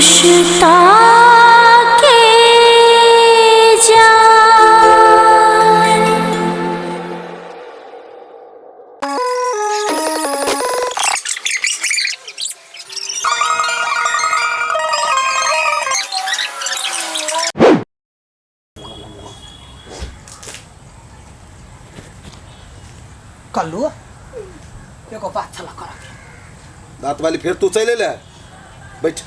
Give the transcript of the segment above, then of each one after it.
रिश्ता के जान। कल्लू एगो बात छला करऽ के। दाँत वाली फेर तू चलि एले बैठ।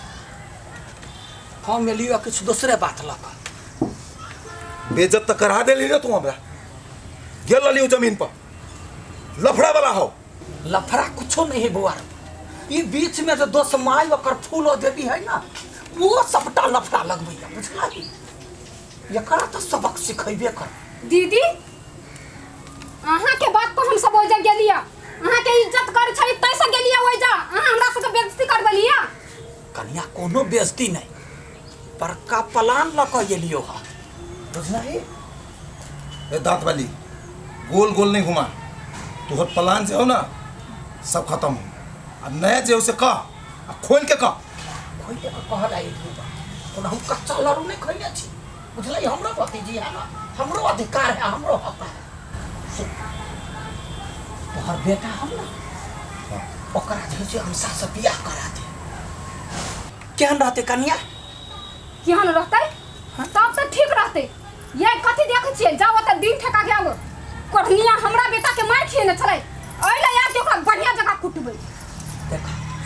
हम एलियो किछु दोसरे बात लऽ कऽ। बेइज्जत तऽ करा देली ने तू हमरा। गेल रहली जमीन पर लफड़ा वाला हो। लफड़ा कुछो नहीं है बौआ, ई बीच में जो दोस्त माय ओकर फूलो देवी है ना, वो सबटा लफड़ा लगबैया, बुझलही? एकरा तऽ सबक सिखेबे कर। दीदी अहाँ के बात पर हम सब ओइजा गेलिया, अहाँ के इज्जत कर छली तै से गेलिया ओइजा, अहाँ हमरा सबके बेइज्जती करबलिया। कन्या कोनो बेइज्जती नहीं, बड़का प्लान लऽ कऽ एलियो हा, बुझलही? ए दांत वाली गोल गोल नहीं घुमा, तोहर प्लान जे हो ना सब खत्म हो। अब नया जे हो से कह आ खोल के कह। खोल के कहल आई बा, कोनो हम कच्चा लड़ू नहीं खैले छी, बुझलही? हमरो भतीजी है ना, हमरो अधिकार है, हमरो हक है। सुन, तोहर बेटा हम ना ओकरा जे छै हम सास से बियाह करा दे, केहन रहतै कन्या? केहन रहतै? तब तऽ ठीक रहतै। ये कथी देखै छियै? जाओ ओतऽ दिन ठेका के आबो। कोढ़निया हमरा बेटा के मारि खिएने छलै, एहि लए आब के ओकरा बढ़िया जगह कुटबै। देख,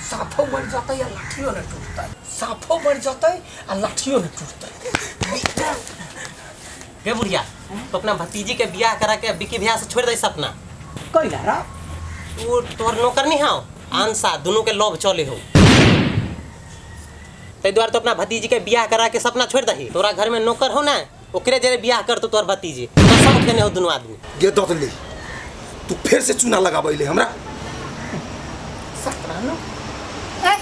साफो मरि जतै आ लाठियो नहि टूटतै, साफो मरि जतै आ लाठियो नहि टूटतै। गे बुढ़िया, तो अपना भतीजी के बियाह करा के बिकी भैया से छोड़ दे सपना। कैला रा? वो तोहर नौकर नहीं हौ आंसा, दोनों के लोभ चले हो, ताहि दुआरे तो अपना भतीजी के बियाह करा के सपना छोड़ दही। तोरा घर में नौकर हो ना, ओकरे जरे बियाह कर तो तोहर भतीजी कसम खेने हो दोनों आदमी। गे दतली तू फिर से चूना लगाबैले हमरा। सपना नो। ए,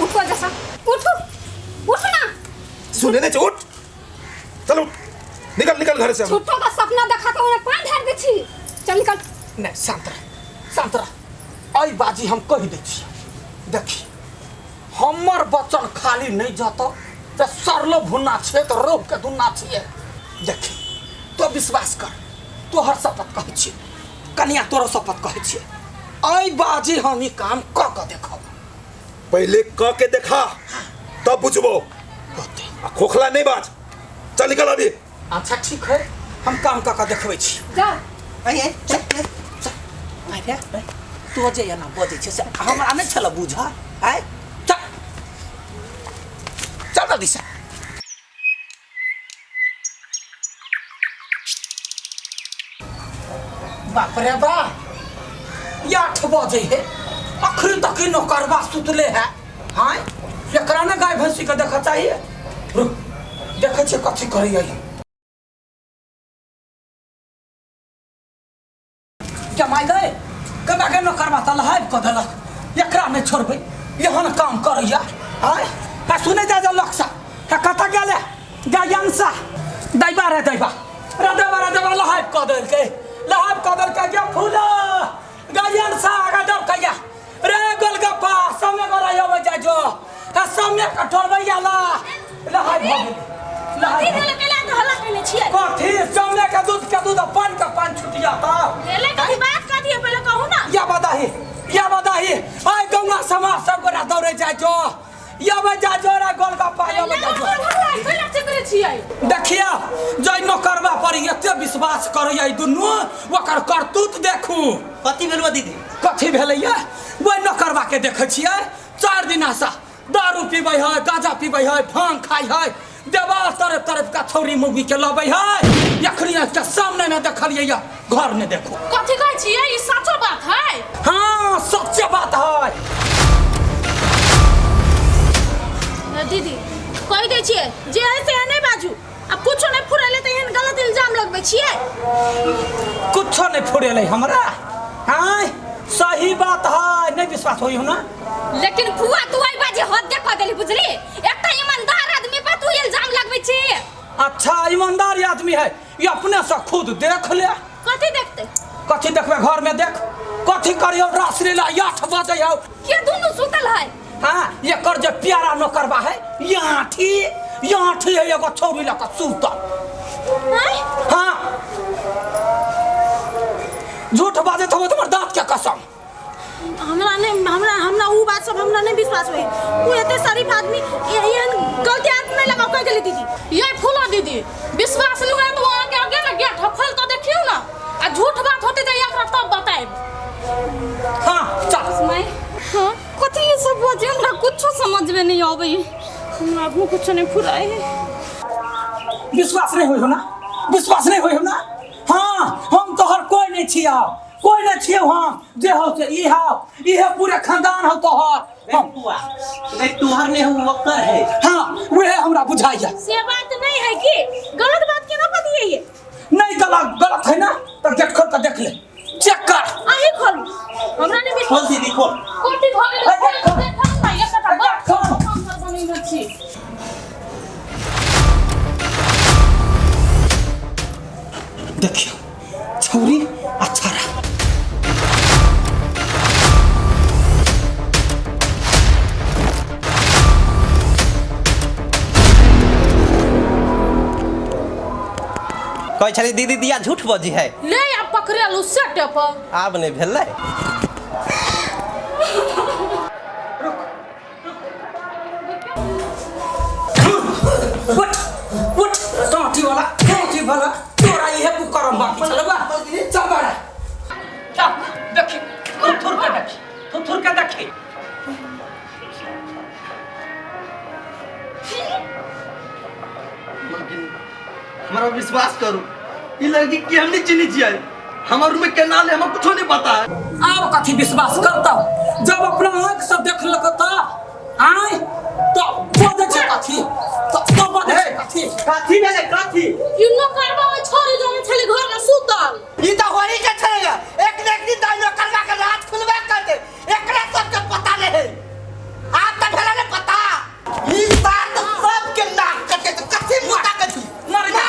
उठो जैसा, उठो, उठ ना। सुने नहीं उठ, चल उठ, निकल निकल घर से। झूठो का सपना देखा के ओने पान ढार दे छी, चल निकल। नहीं शांत रह, शांत रह, अई बाजी हम कहि दै छी, देखी हमर वचन खाली नहीं जतो ते सरलो भुन्ना छे तो रोग के दुन्ना छिए। देखी तो विश्वास कर, तोहर शपथ कहै छी कन्या, तोहर शपथ कहै छी, अई बाजी हम ई काम क के देखब। पहले क के देखा तब बुझबो। होते। आ खोखला नहीं बाज, चल निकल अभी। अच्छा ठीक है, हम काम क के देखबै छी। जा। अई, अई, चल, चल, चल। आइ रे, तो जे एना बजै छै से हमरा नहि छल बुझल। आइ चल, चल जल्दी से। बाप रे बाप, 8 बजे है, अखन तक ही नौकरबा सुतले है। हाँ, एकरा ने गाय भैंसी के देखा चाहिए। रुक, देखै छियै कथी करैया। जमाइ गए कबा के नौकरबा तऽ लहाइब कऽ देलक, एकरा नहि छोड़बै, एहन काम करैया। आँय, आ सुनै जा जा लक्सा, आ कतऽ गेलै गायंसा? दैबा रे दैबा रे दैबा रे दैबा, लहाइब कऽ देलकै, लहाइब कऽ देलकै। गे फूला गायंसा आगा दब कहिया रे गोलगप्पा समय गोरा अबै जाइ जो, आ समय के टोलबैया ला लहाइब भऽ गेलै, लहाइब कथी भऽ भेलै? कैला तऽ हल्ला केने छियै? कथी समय के दूध के दूध पान के पान छुटिया ता भेलै कथी? बात कथी है पहिले कहू ना। या बताही, या बताही, आइ गौवा समाज सब गोरा दौड़े जाइ जो, या जा जो रे गोलगप्पा, या जा जो। कैला चकरे छियै? देखिया जै नौकरबा पर एते विश्वास करैया ई दुनू, ओकर करतूत देखू। कथी भेलौ दीदी? कथी भेलैया? ओहि नौकरबा के देखै छियै 4 दिन आशा दारू पीबै है, गांजा पीबै है, भांग खाइ है, देवाल तरफ तरफ का छौरी मौगी के लबै है। एखनी के सामने में देखलियै या घर में देखो। कथी कहै छियै? ई सचो बात है? हाँ सच्चे बात है। दीदी कहि दै छियै जे है से नहीं बाजू, आ कुछो नहीं फुरेले तऽ एहन गलत इल्जाम लगबै छियै। कुछो नहीं फुरेले हमरा। हाँ सही बात है, नहीं विश्वास होई हो ना। लेकिन फुआ तू आई बाजी हद दे कह देली, बुझली? एकटा ईमानदार आदमी पर तू इल्जाम लगबै छी। अच्छा ईमानदार आदमी है, ये अपने से खुद देख ले। कथी देखते? कथी देखबे? घर में देख कथी करियो, रात्रि ला 8 बजे हो। के दुनू सुतल है? हाँ एकर जे प्यारा नौकरबा है यहाँ थी यहाँ थी है एगो छौरी लऽ कऽ सुतल। हाँ झूठ बाजैत होबै तऽ हमर दाँत के कसम। हमरा नहीं, हमरा हमरा उ बात सब हमरा नहीं विश्वास होई। उ एते शरीफ आदमी एहन गलती आदमी नहीं लगाव कह गेली दीदी। ये फूला दीदी विश्वास नहीं हुआ तो वहाँ के आगे ना गेट खोल तो देखियो ना, आ झूठ बात होते तो एकरा तब बताएब। हाँ चल। मैं हां कथी ये सब बजे हमरा कुछो समझ में नहीं आवे, हमरा अभी कुछ नहीं फुराए। विश्वास नहीं होई हो ना, विश्वास नहीं होई हो ना। हाँ हम तोहर कोई नहीं छिया, कोई नहीं छियो। हम जे हो से ई हो, ई है पूरे खानदान हो तोहर। हम नहीं तुहर नहीं हूँ वक्कर है। हाँ वह हमरा बुझाइया। से बात नहीं है कि गलत बात केना बतियै ये? नहीं गलत गलत है ना तो देख खोल के देख ले, चेक कर। अहीं खोलू, हमरा नहीं विश्वास। खोल दीदी खोल। कोटी भ गेलै खोल देखो ना एकटा बात खोल। हम बनैने छी। देखियो छौरी अच्छा रहा। कहै छली दीदी दिया झूठ बजी है। ले आ पकड़ेलू सेट पर। आब नहीं भेलै। उठ उठ टाँटी वाला टाँटी वाला तोरा इहे कुकरम बाकी छलबा। चल बड़ा चल देखी थुर के देखी थुर के देखी। हमारा विश्वास करू, ई लड़की के हम नहीं चिन्है छियै, हमर रूम में केना ले हमरा कुछो नहीं पता है। आब कथी विश्वास करता जब अपना आँख से देख लक त आय तो बजै छै कथी तो बजै छै कथी कथी भेलै कथी? ई नौकरबा ओइ छोरी जने छली घर में सुतल। ई त होरी के छलै, एक ने एक दिन दाइ नौकरबा के रात खुलबे करतै, एकरा सबके पता नहीं है। आब त भेलै ने पता, ई बात सबके नाक कटे त कथी मुता कथी मर जा।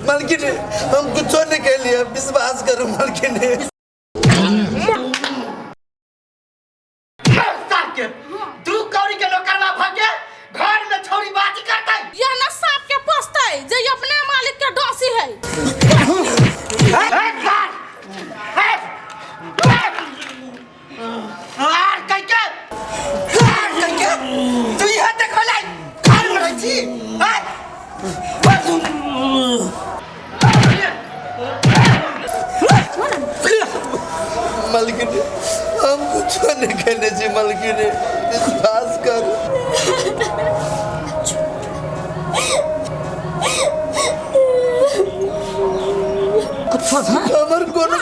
मालकिन हम कुछो नहीं कहलिए, विश्वास करू मालकिन। दू कौड़ी के नौकरवा भागे घर में छौरी बाजी करतै। ये ना सांप के पोसतै जे अपने मालिक के डोसी है। आर कइके आर कइके तू इहे देखलै घर में रहै छी। मालकिन हम कुछो नहीं कहने छी मालकिन, विश्वास करू। हमर कोनो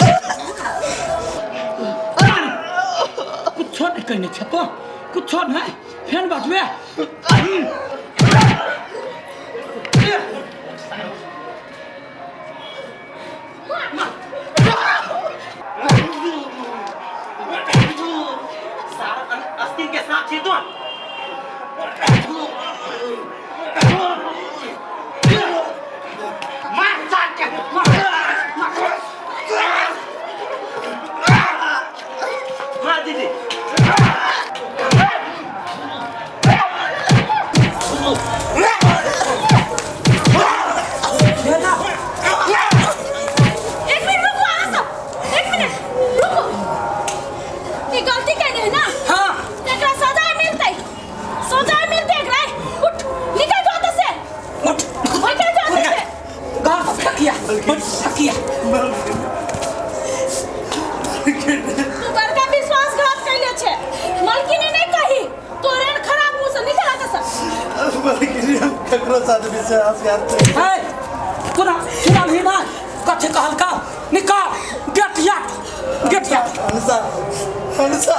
कुछो नहीं कहने छे तो कुछो नहीं फेन बाजबे। अस्तिन के साथ छी तो मार सार के मार दीदी। एक मिनट रुको अहाँ सब, एक मिनट रुको। ई गलती केने है ना? हाँ एकरा सजा मिलतै, सजा मिलतै एकरा। उठ निकल जाओ एतऽ से, उठ निकल जाओ एतऽ से। घर से फेंकिया फेंकिया। तू बड़का विश्वासघात कैले छे, मालकिनी नहीं कही तोरे खराब मुंह से निकल एतऽ से। मालकिन हम ककरो साथ विश्वासघात नहीं। है सुना सुना भी ना कथी कहलका निकाल गेट याट गेट याट। हंसा हंसा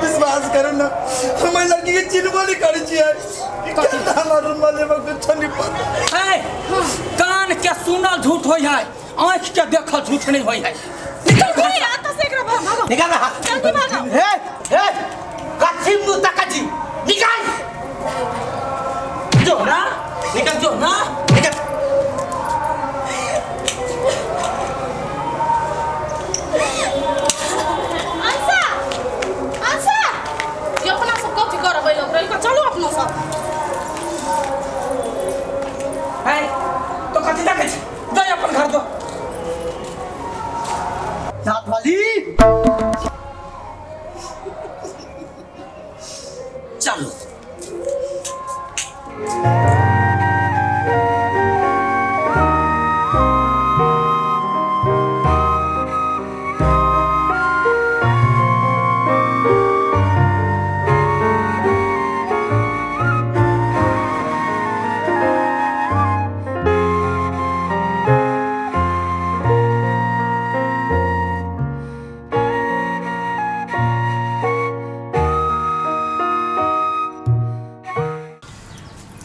विश्वास करू ना हम एहि लड़की के चिन्हबो नहीं करै छियै। केना हमर रूम लेबऽ कुछो नहीं पता। है कान के सुनल झूठ होय है आँख के देखल झूठ नहीं होय है। निकल घर से। आता से एकरा भागो निकाल ना हाथ। जल्दी भागो। हे हे कथी मुंह तका जी निकाल जो ना निकल जो ना निकाल। अंसा अंसा ये अपना सब कथी करबै लोग रहि चलू अपना सब। है तो कथी देखै छी जाय अपन घर दो। दांत वाली चलो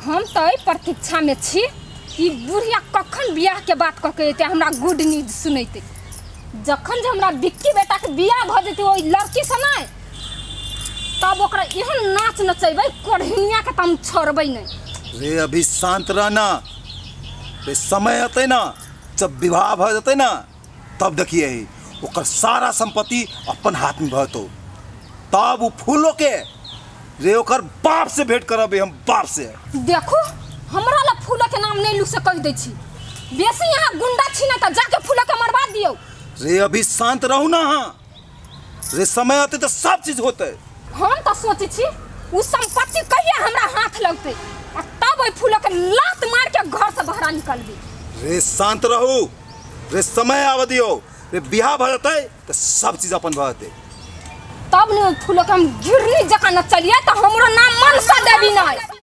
हम तो एहि प्रतीक्षा में छी कि बुढ़िया कखन बियाह के बात कऽ के एतै हमरा गुड न्यूज सुनैतै। जखन जे हमरा बिक्की बेटाके बियाह भऽ जेतै ओहि लड़कीसँ नहि तब ओकरा एहन नाच नचेबै कोढ़िनिया के तऽ हम छोड़बै नहि। रे अभी शांत रहना रे समय अतै ना जब विवाह भऽ जेतै ना तब देखिए ओकर सारा संपत्ति अपन हाथ में भऽ जेतौ तब उ फूलो के रे ओकर बाप से भेंट करबै हम बाप से। देखू हमरा ला फूल के नाम नहीं लू से कहि दै छी बेसी यहाँ गुंडा छी ना तऽ जाके फूल के मरवा दियौ। रे अभी शांत रहू ना हाँ रे समय अतै तऽ सब चीज होतै। हम तऽ सोचै छी उ संपत्ति कहिया हमरा हाथ लगतै आ तब ओहि फूल के लात मार के घर से बाहर निकलबै। रे शांत रहू रे समय आबऽ दियौ रे बियाह भऽ जेतै तऽ सब चीज अपन भऽ जेतै। तब ने ओहि फूल के हम गिरनी जकाँ नचलियै तऽ हमरो नाम मनसा देवी नहि।